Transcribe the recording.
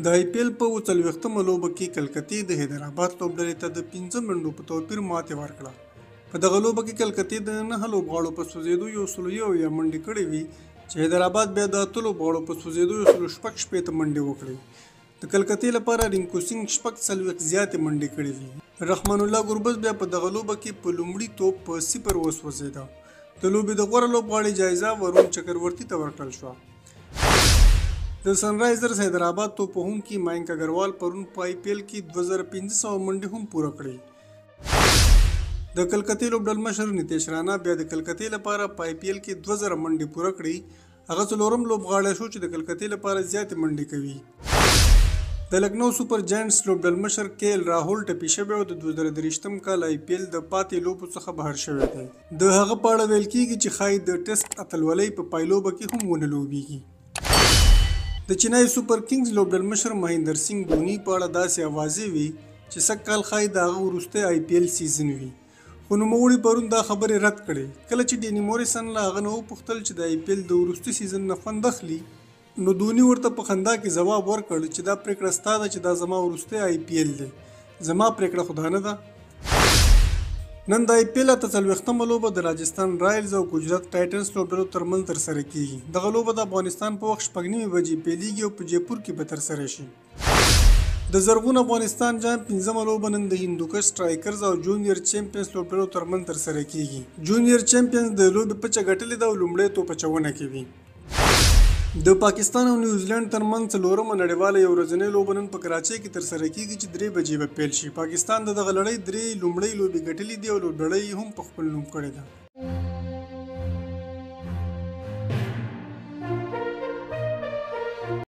د آی پي ایل په 47مه لوبه کې کلکتې د حیدرآباد لوبډلې ته د 5 منډو په توپیر ماتې ورکړه. په دغه لوبه کې کلکتې د 9 لوبغاړو په سوځېدو 171 منډې کړې وې، چې حیدرآباد بیا د 8 لوبغاړو په سوځېدو 166 منډې وکړې. د کلکتې لپاره رینکو سینګ 46 زیاتې منډې کړې وې. رحمان الله ګربز بیا په دغه لوبه کې په لومړي توپ په 0 وسوځېده. د لوبې د غوره لوبغاړي جایزه ورون چکرورتي ته ورکړل شوه. د سنرایزرز حیدرآباد توپ وهونکي ماینک اګروال پرون په آی پي ایل کې 2500 منډې هم پوره کړې. د کلکتې لوبډلمشر نتیش رانا بیا د کلکتې لپاره په آی پي ایل کې 2000 منډې پوره کړې. هغه څلورم لوبغاړی شو چې د کلکتې لپاره زیاتې منډې کوي. د لکنو سوپر جاینټس لوبډلمشر کے ایل راهول ټپي شوی او د 2023 کال آی پي ایل د پاتې لوبو څخه بهر شوی دی. د هغه په اړه ویل کیږي چې ښايي د ټیسټ اتلولۍ په پایلوبه کې هم ونه لوبیږي. د چینای سوپر کینګز لوبډلمشر مهندر سینګ دوني په اړه داسې اوازې وي چې سږ کال ښايي د هغه وروستی آی پي ایل سیزن وي، خو نوموړي پرون دا خبرې رد کړې. کله چې ډیني موریسن له هغه نه وپوښتل چې د آی پي ایل د وروستي سیزن نه خوند اخلي، نو دوني ورته په خندا کې ځواب ورکړ چې دا پرېکړه ستا ده چې دا زما وروستی آی پي ایل دی، زما پرېکړه خو دا نه ده. نن د آی پي ایل 48مه لوبه د راجستان رایلز او ګجرات ټایټنز لوبډلو ترمنځ ترسره کیږي. دغه لوبه د افغانستان په وخت 6:30 بجې پیلیږي او په جیپور کې به ترسره شي. د زرغون افغانستان جام 5مه لوبه نن د هندوکش سټرایکرز او جونیئر چمپینز لوبډلو ترمنځ ترسره کیږي. جونیئر چمپینز د لوبې پچه ګټلې ده او لومړی توپ اچونه کوي. د پاکستان او نیوزیلند ترمنځ څلورمه نړیواله یو ورځنۍ لوبه نن په کراچۍ کې ترسره کیږي چې 3 بجې به پیل شي. پاکستان د دغه لړۍ 3 لومړۍ لوبې ګټلې دي او لوبډلۍ یې هم په خپل نوم کړې ده.